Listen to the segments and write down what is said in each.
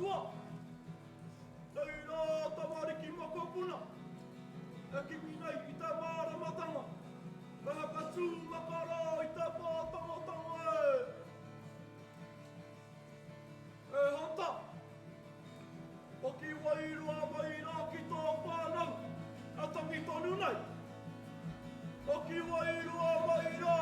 matua. Nei rā tamariki mokopuna e kimi nei i te māramatanga, me whakatū makarā i te pātangotanga e. E Hunter, hoki wairua mai rā ki tō whānau e tangi tonu nei. Hoki wairua mai rā!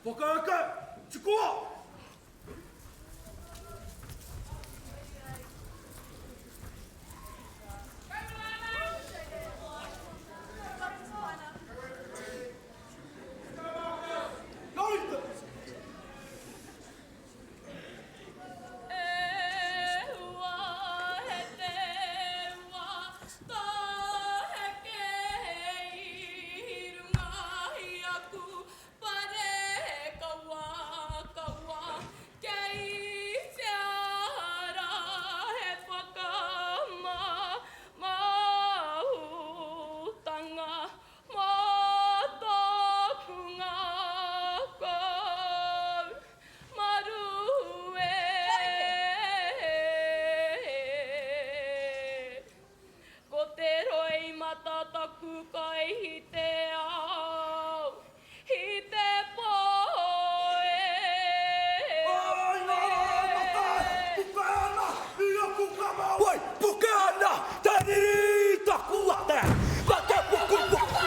Whakaeke! Tukua! Kai i te ao, i te pō e. Ai ngā mata e puke ana i aku kama. Wai puke ana te riri i taku ate. Ka te pukupuku.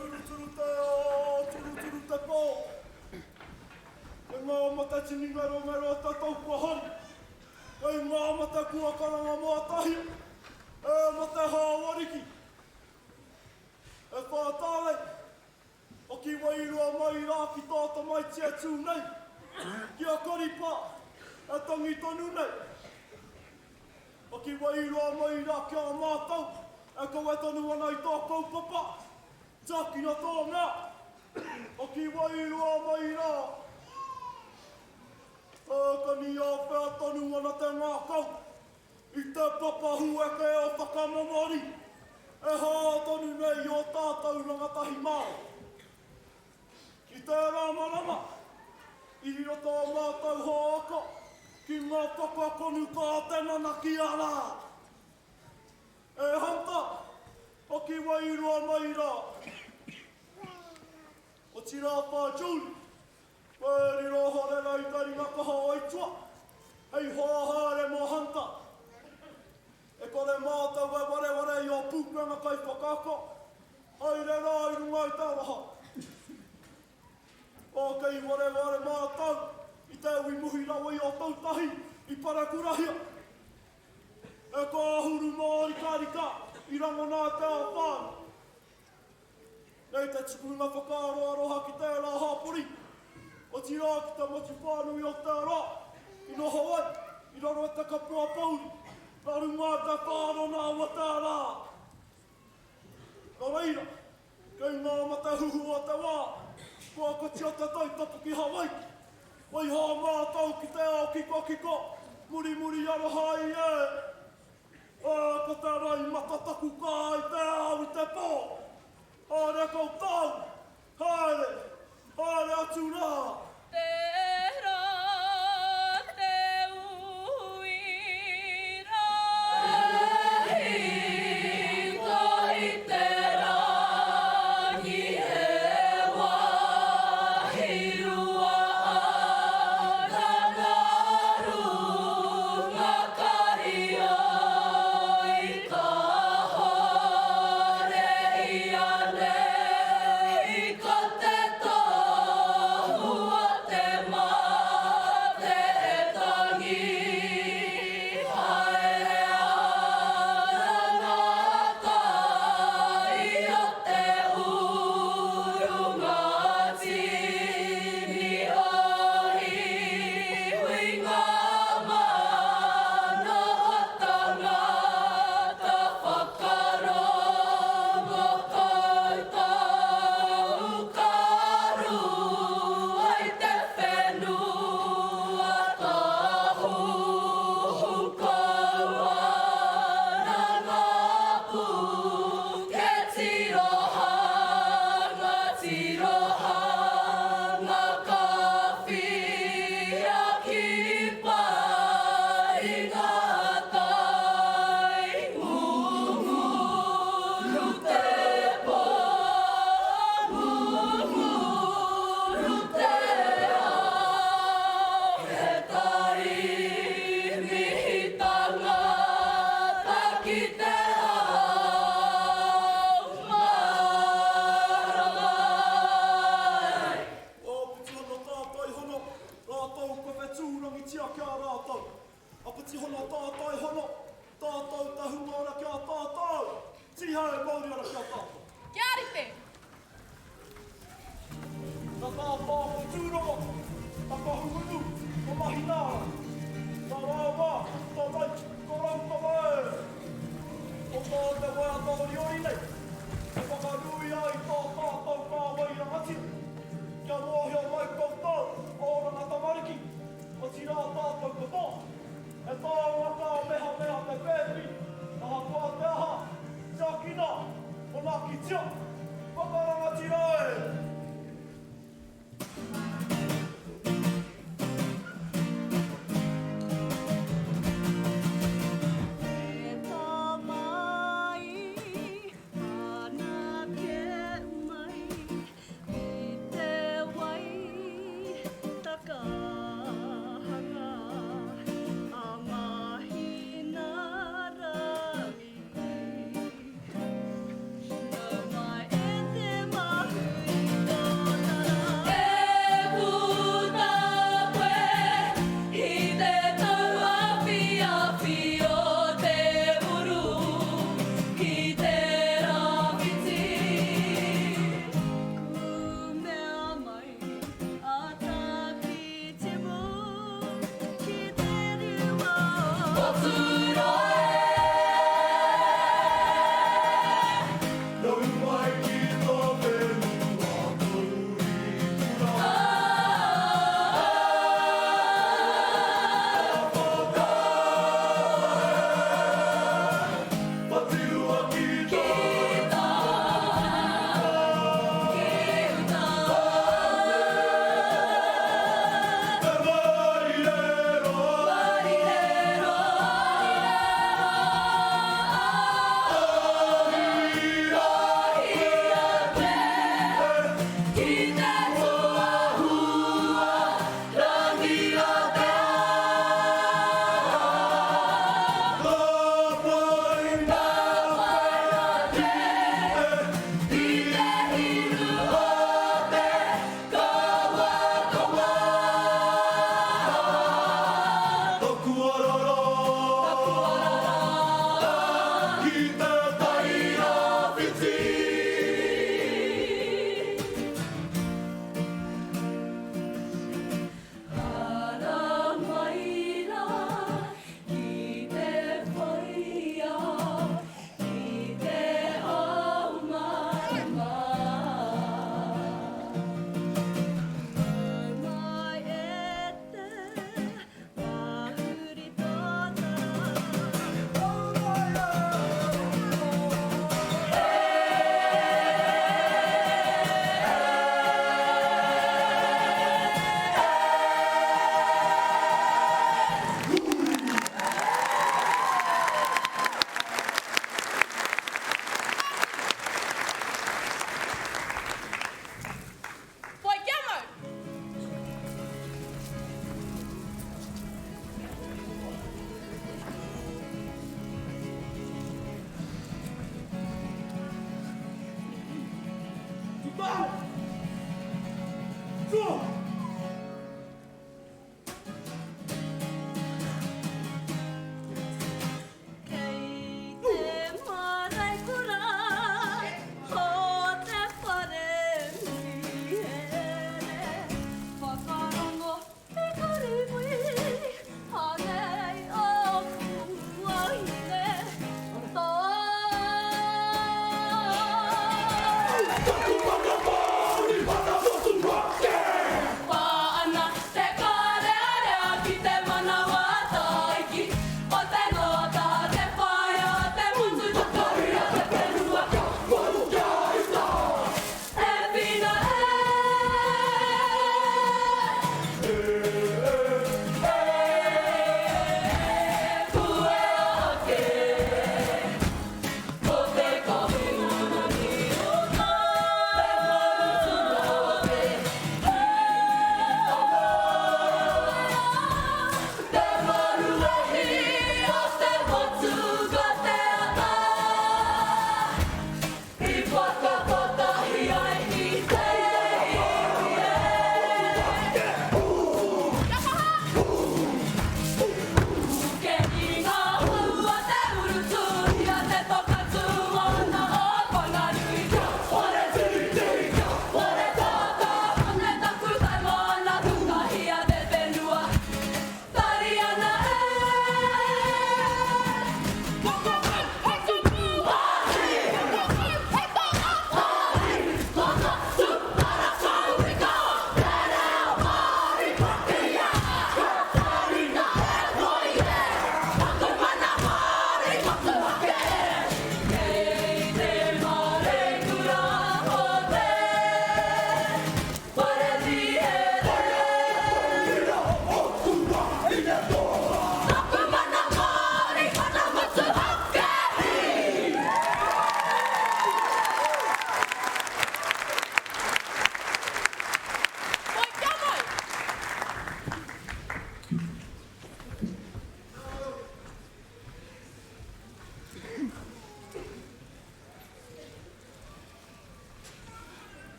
Turuturu te ao, turuturu te pō. Kei ngā mata tini ngerongero o tātou kua hari. Kei ngā mata kua karanga mōtahi. E mate hāwariki. E whātālei. Hoki wairua mai rā ki tō tamaiti e tū nei. Ki a Karipa e tangi tonu nei. Hoki wairua mai rā ki a mātou e kawe tonu ana i tō kaupapa. Tiakina tō mea. Hoki wairua mai rā. E kani āwhea tonu ana te ngākau i te papa hueke o Whakamomori e hā tonu nei i ō tātou rangatahi Māori. I tērā marama, i riro tō mātou hoa ako ki ngā whakakonuka o te nanakia rā. E Hunter, hoki wairua mai rā. Otirā whā Julie, kua riro ohorere i te ringa kaha o Aitua, hei hoa haere mō Hunter. E kore mātou e wareware i ō pūkenga kaiwhakaako, haere rā i runga i te aroha. Ō, kei wareware mātou i te iwi muhi rawa i Ōtautahi i parekurahia. E kāhuru mārikarika i rangona e te ao whānui. Nei te tukunga whakaaro aroha ki tērā hapori, otirā ki te motu whānui o tērā i noho ai i raro i te kapua pouri, nā runga i te whārona o tērā. Nō reira, kei ngā mate huhua te wā, kua kotia te tai tapu ki Hawaiki. Waiho mātou ki te ao kikokiko, murimuri aroha ai e. Ā, ko te rai matataku ka ai te ao i te pō. Haere koutou, haere, haere atu rā. Tērā te uira hīkoi te rangi he wāhi rua ana nā runga karioi kāhore ianei ko te tohu o te. Tihona tātai hono, tātou te hunga ora ki a tātou, tīhei mauri ora ki a tātou. Kia rite! Ka tāpā ko Tūrongo, ka Kahungunu, ko Mahinaara, ka Rāwā, ka Mai, ko Raukawa e! Ko tā te waiata oriori nei, e whakanuia i tō tātou kāwai rangatira, kia mōhio mai koutou, ōranga tamariki, otirā tātou katoa, he taonga kāmehameha te pēpi, ahakoa te aha, tiakina, manaakitia, whakarangatira e! E tā mai ana ke mai i te wai takahanga a Mahinarangi. Nau mai e te mahi tōtara. E puta koe i te tauawhiawhi o te uru ki te rāwhiti. Kumea mai a Tākitimu ki te rua o Tūroe. Nau mai ki tō whenua tūrikura. Whakapae, whatirua ki tō Te marirero, ka pai Taku arara, ki te tai rāwhiti. Ara mai rā ki te whaia, ki te ao mārama. Nau mai e te mahuri tōtara.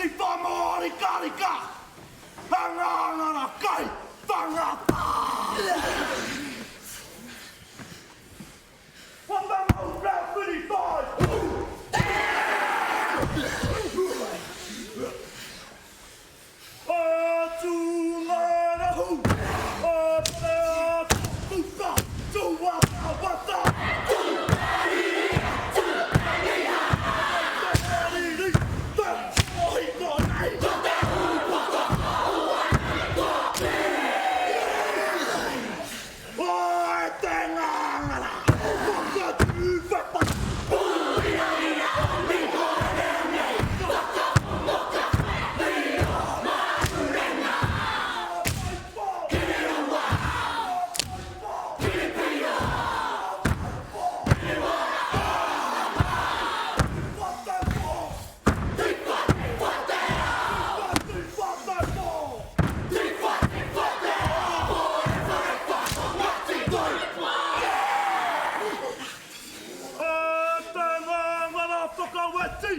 Tiwha mōrikarika! Hangangara kai tangata! Whakamau rāwhiri whai! Atu ngā rahu! A pare atu puta! Tūwatawata! Te te hiko nei! Oi te ngāngara! Whakatūwhata! E te ngāngara whakaweti!